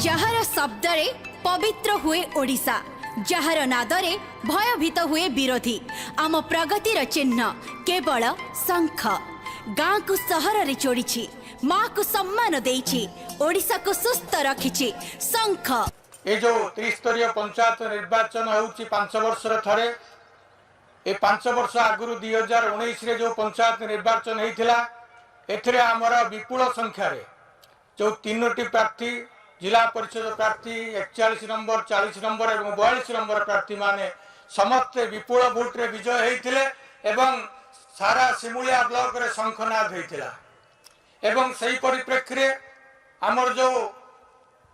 ଯାହାର ଶବ୍ଦରେ ପବିତ୍ର ହୁଏ ଓଡ଼ିଶା, ଯାହାର ନାଦରେ ଭୟଭୀତ ହୁଏ ବିରୋଧୀ, ଆମ ପ୍ରଗତିର ଚିହ୍ନ କେବଳ ଶଙ୍ଖ। ଗାଁକୁ ସହରରେ ଯୋଡ଼ିଛି, ମାକୁ ସମ୍ମାନ ଦେଇଛି, ଓଡ଼ିଶାକୁ ସୁସ୍ଥ ରଖିଛି ଶଙ୍ଖ। ଏ ଯେଉଁ ତ୍ରିସ୍ତରୀୟ ପଞ୍ଚାୟତ ନିର୍ବାଚନ ହେଉଛି 5 ବର୍ଷର ଥରେ। ଏ 5 ବର୍ଷ ଆଗରୁ 2019ରେ ଯେଉଁ ପଞ୍ଚାୟତ ନିର୍ବାଚନ ହେଇଥିଲା, ଏଥିରେ ଆମର ବିପୁଳ ସଂଖ୍ୟାରେ ଯେଉଁ 3ଟି ପ୍ରାର୍ଥୀ, ଜିଲ୍ଲା ପରିଷଦ ପ୍ରାର୍ଥୀ 41 ନମ୍ବର, 40 ନମ୍ବର ଏବଂ 42 ନମ୍ବର ପ୍ରାର୍ଥୀମାନେ ସମସ୍ତେ ବିପୁଳ ଭୋଟରେ ବିଜୟ ହେଇଥିଲେ ଏବଂ ସାରା ସିମୁଳିଆ ବ୍ଲକରେ ଶଙ୍ଖନାଦ ହେଇଥିଲା। ଏବଂ ସେହି ପରିପ୍ରେକ୍ଷୀରେ ଆମର ଯେଉଁ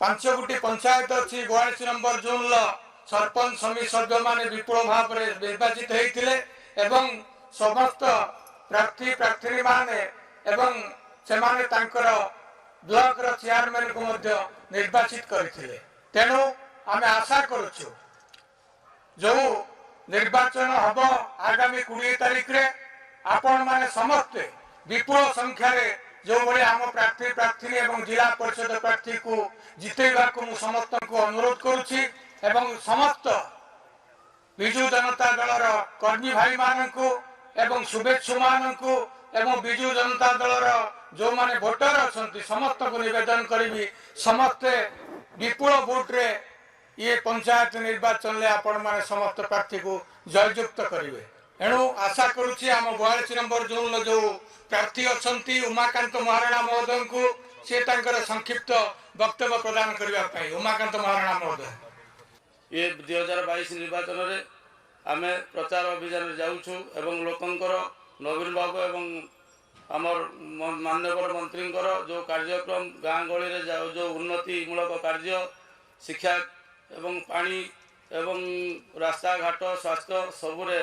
5 ଗୋଟି ପଞ୍ଚାୟତ ଅଛି, 42 ନମ୍ବର ଜୋନ୍ର ସରପଞ୍ଚ, ସମିତି ସଭ୍ୟମାନେ ବିପୁଳ ଭାବରେ ନିର୍ବାଚିତ ହେଇଥିଲେ ଏବଂ ସମସ୍ତ ପ୍ରାର୍ଥୀ ପ୍ରାର୍ଥିନୀମାନେ ଏବଂ ସେମାନେ ତାଙ୍କର ବ୍ଲକର ଚେୟାରମ୍ୟାନକୁ ମଧ୍ୟ ନିର୍ବାଚିତ କରିଥିଲେ। ତେଣୁ ଆମେ ଆଶା କରୁଛୁ, ଯେଉଁ ନିର୍ବାଚନ ହେବ ଆଗାମୀ 20 ତାରିଖରେ, ଆପଣମାନେ ସମସ୍ତେ ବିପୁଳ ସଂଖ୍ୟାରେ ଯେଉଁଭଳି ଆମ ପ୍ରାର୍ଥୀ ପ୍ରାର୍ଥିନୀ ଏବଂ ଜିଲ୍ଲା ପରିଷଦ ପ୍ରାର୍ଥୀକୁ ଜିତେଇବାକୁ ମୁଁ ସମସ୍ତଙ୍କୁ ଅନୁରୋଧ କରୁଛି ଏବଂ ସମସ୍ତ ବିଜୁ ଜନତା ଦଳର କର୍ମୀ ଭାଇମାନଙ୍କୁ ଏବଂ ଶୁଭେଚ୍ଛୁମାନଙ୍କୁ ଏବଂ ବିଜୁ ଜନତା ଦଳର ଯେଉଁମାନେ ଭୋଟର ଅଛନ୍ତି, ସମସ୍ତଙ୍କୁ ନିବେଦନ କରିବି, ସମସ୍ତେ ବିପୁଳ ଭୋଟରେ ଇଏ ପଞ୍ଚାୟତ ନିର୍ବାଚନରେ ଆପଣମାନେ ସମସ୍ତ ପ୍ରାର୍ଥୀକୁ ଜୟଯୁକ୍ତ କରିବେ। ଏଣୁ ଆଶା କରୁଛି, ଆମ 42 ନମ୍ବର ଜୋନ୍ର ଯେଉଁ ପ୍ରାର୍ଥୀ ଅଛନ୍ତି ଉମାକାନ୍ତ ମହାରଣା ମହୋଦୟଙ୍କୁ ସେ ତାଙ୍କର ସଂକ୍ଷିପ୍ତ ବକ୍ତବ୍ୟ ପ୍ରଦାନ କରିବା ପାଇଁ। ଉମାକାନ୍ତ ମହାରଣା ମହୋଦୟ। ଇଏ 2022 ନିର୍ବାଚନରେ ଆମେ ପ୍ରଚାର ଅଭିଯାନରେ ଯାଉଛୁ ଏବଂ ଲୋକଙ୍କର ନବୀନ ବାବୁ ଏବଂ ଆମର ମାନ୍ୟବର ମନ୍ତ୍ରୀଙ୍କର ଯେଉଁ କାର୍ଯ୍ୟକ୍ରମ, ଗାଁ ଗହଳିରେ ଯେଉଁ ଉନ୍ନତିମୂଳକ କାର୍ଯ୍ୟ, ଶିକ୍ଷା ଏବଂ ପାଣି ଏବଂ ରାସ୍ତାଘାଟ, ସ୍ୱାସ୍ଥ୍ୟ ସବୁରେ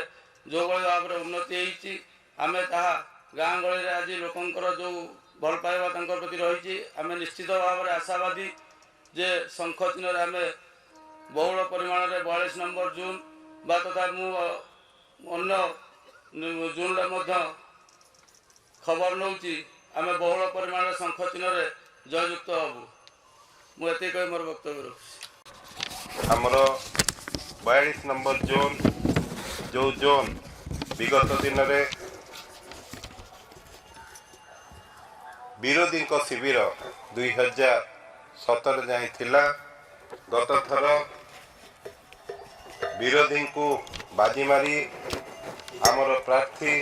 ଯେଉଁଭଳି ଭାବରେ ଉନ୍ନତି ହେଇଛି, ଆମେ ତାହା ଗାଁ ଗହଳିରେ ଆଜି ଲୋକଙ୍କର ଯେଉଁ ଭଲ ପାଇବା ତାଙ୍କ ପ୍ରତି ରହିଛି, ଆମେ ନିଶ୍ଚିତ ଭାବରେ ଆଶାବାଦୀ ଯେ ଶଙ୍ଖ ଚିହ୍ନରେ ଆମେ ବହୁଳ ପରିମାଣରେ 42 ନମ୍ବର ଜୋନ୍ ବା ତଥା ମୁଁ ଅନ୍ୟ ଜୋନ୍ରେ ମଧ୍ୟ ଖବର ନେଉଛି, ଆମେ ବହୁଳ ପରିମାଣରେ ଶଙ୍ଖ ଚିହ୍ନରେ ଜୟଯୁକ୍ତ ହେବୁ। ମୁଁ ଏତିକି କହି ମୋର ବକ୍ତବ୍ୟ ରଖୁଛି। ଆମର 42 ନମ୍ବର ଜୋନ୍, ଯେଉଁ ଜୋନ୍ ବିଗତ ଦିନରେ ବିରୋଧୀଙ୍କ ଶିବିର 2017 ଯାଏଁ ଥିଲା, ଗତ ଥର ବିରୋଧୀଙ୍କୁ ବାଜି ମାରି ଆମର ପ୍ରାର୍ଥୀ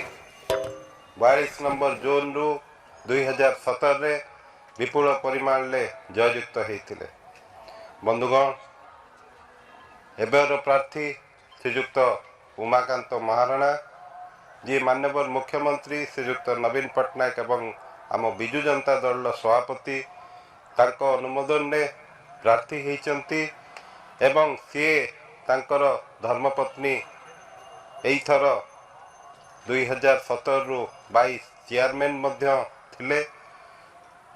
42 ନମ୍ବର ଜୋନ୍ରୁ 2017ରେ ବିପୁଳ ପରିମାଣରେ ଜୟଯୁକ୍ତ ହେଇଥିଲେ। ବନ୍ଧୁଗଣ, ଏବେର ପ୍ରାର୍ଥୀ ଶ୍ରୀଯୁକ୍ତ ଉମାକାନ୍ତ ମହାରଣା, ଯିଏ ମାନ୍ୟବର ମୁଖ୍ୟମନ୍ତ୍ରୀ ଶ୍ରୀଯୁକ୍ତ ନବୀନ ପଟ୍ଟନାୟକ ଏବଂ ଆମ ବିଜୁ ଜନତା ଦଳର ସଭାପତି ତାଙ୍କ ଅନୁମୋଦନରେ ପ୍ରାର୍ଥୀ ହେଇଛନ୍ତି ଏବଂ ସିଏ ତାଙ୍କର ଧର୍ମପତ୍ନୀ ଏଇଥର 2017ରୁ 22 ଚେୟାରମ୍ୟାନ୍ ମଧ୍ୟ ଥିଲେ।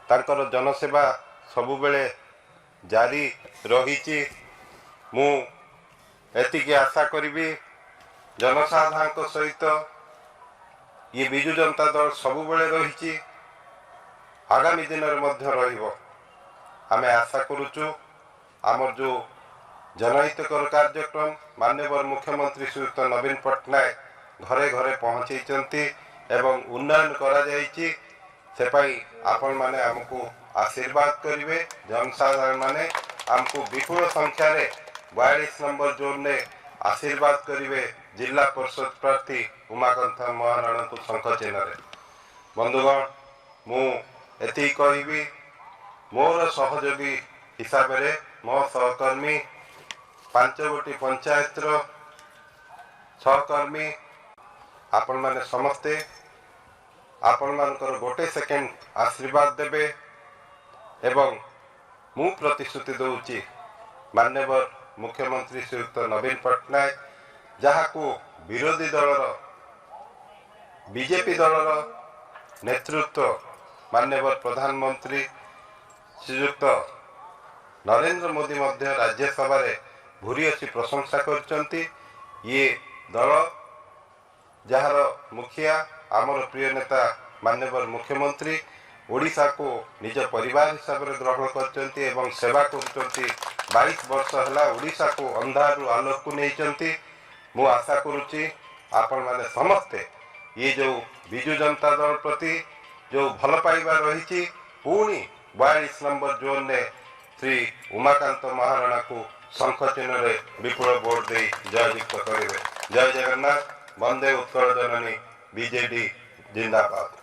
ତାଙ୍କର ଜନସେବା ସବୁବେଳେ ଜାରି ରହିଛି। ମୁଁ ଏତିକି ଆଶା କରିବି, ଜନସାଧାରଣଙ୍କ ସହିତ ଇଏ ବିଜୁ ଜନତା ଦଳ ସବୁବେଳେ ରହିଛି, ଆଗାମୀ ଦିନରେ ମଧ୍ୟ ରହିବ। ଆମେ ଆଶା କରୁଛୁ, ଆମର ଯେଉଁ ଜନହିତକର କାର୍ଯ୍ୟକ୍ରମ ମାନ୍ୟବର ମୁଖ୍ୟମନ୍ତ୍ରୀ ଶ୍ରୀଯୁକ୍ତ ନବୀନ ପଟ୍ଟନାୟକ ଘରେ ଘରେ ପହଞ୍ଚେଇଛନ୍ତି ଏବଂ ଉନ୍ନୟନ କରାଯାଇଛି, ସେ ପାଇଁ ଆପଣମାନେ ଆମକୁ ଆଶୀର୍ବାଦ କରିବେ। ଜନସାଧାରଣମାନେ ଆମକୁ ବିପୁଳ ସଂଖ୍ୟାରେ 42 ନମ୍ବର ଜୋନ୍ରେ ଆଶୀର୍ବାଦ କରିବେ ଜିଲ୍ଲା ପରିଷଦ ପ୍ରାର୍ଥୀ ଉମାକାନ୍ତ ମହାରଣାଙ୍କୁ ଶଙ୍ଖ ଚିହ୍ନରେ। ବନ୍ଧୁଗଣ, ମୁଁ ଏତିକି କହିବି, ମୋର ସହଯୋଗୀ ହିସାବରେ ମୋ ସହକର୍ମୀ, 5 ଗୋଟି ପଞ୍ଚାୟତର ସହକର୍ମୀ, ଆପଣମାନେ ସମସ୍ତେ ଆପଣମାନଙ୍କର ଗୋଟେ ସେକେଣ୍ଡ ଆଶୀର୍ବାଦ ଦେବେ ଏବଂ ମୁଁ ପ୍ରତିଶ୍ରୁତି ଦେଉଛି, ମାନ୍ୟବର ମୁଖ୍ୟମନ୍ତ୍ରୀ ଶ୍ରୀଯୁକ୍ତ ନବୀନ ପଟ୍ଟନାୟକ, ଯାହାକୁ ବିରୋଧୀ ଦଳର ବିଜେପି ଦଳର ନେତୃତ୍ୱ ମାନ୍ୟବର ପ୍ରଧାନମନ୍ତ୍ରୀ ଶ୍ରୀଯୁକ୍ତ ନରେନ୍ଦ୍ର ମୋଦି ମଧ୍ୟ ରାଜ୍ୟସଭାରେ ଭୂୟସୀ ପ୍ରଶଂସା କରିଛନ୍ତି, ଇଏ ଦଳ ଯାହାର ମୁଖିଆ ଆମର ପ୍ରିୟ ନେତା ମାନ୍ୟବର ମୁଖ୍ୟମନ୍ତ୍ରୀ, ଓଡ଼ିଶାକୁ ନିଜ ପରିବାର ହିସାବରେ ଗ୍ରହଣ କରିଛନ୍ତି ଏବଂ ସେବା କରୁଛନ୍ତି। 22 ବର୍ଷ ହେଲା ଓଡ଼ିଶାକୁ ଅନ୍ଧାରରୁ ଆଲୋକକୁ ନେଇଛନ୍ତି। ମୁଁ ଆଶା କରୁଛି, ଆପଣମାନେ ସମସ୍ତେ ଇଏ ଯେଉଁ ବିଜୁ ଜନତା ଦଳ ପ୍ରତି ଯେଉଁ ଭଲ ପାଇବା ରହିଛି, ପୁଣି 42 ନମ୍ବର ଜୋନ୍ରେ ଶ୍ରୀ ଉମାକାନ୍ତ ମହାରଣାକୁ ଶଙ୍ଖ ଚିହ୍ନରେ ବିପୁଳ ଭୋଟ ଦେଇ ଜୟଯୁକ୍ତ କରିବେ। ଜୟ ଜଗନ୍ନାଥ, ବନ୍ଦେ ଉତ୍କଳ ଜନନୀ, ବିଜେଡି ଜିନ୍ଦାବାଦ।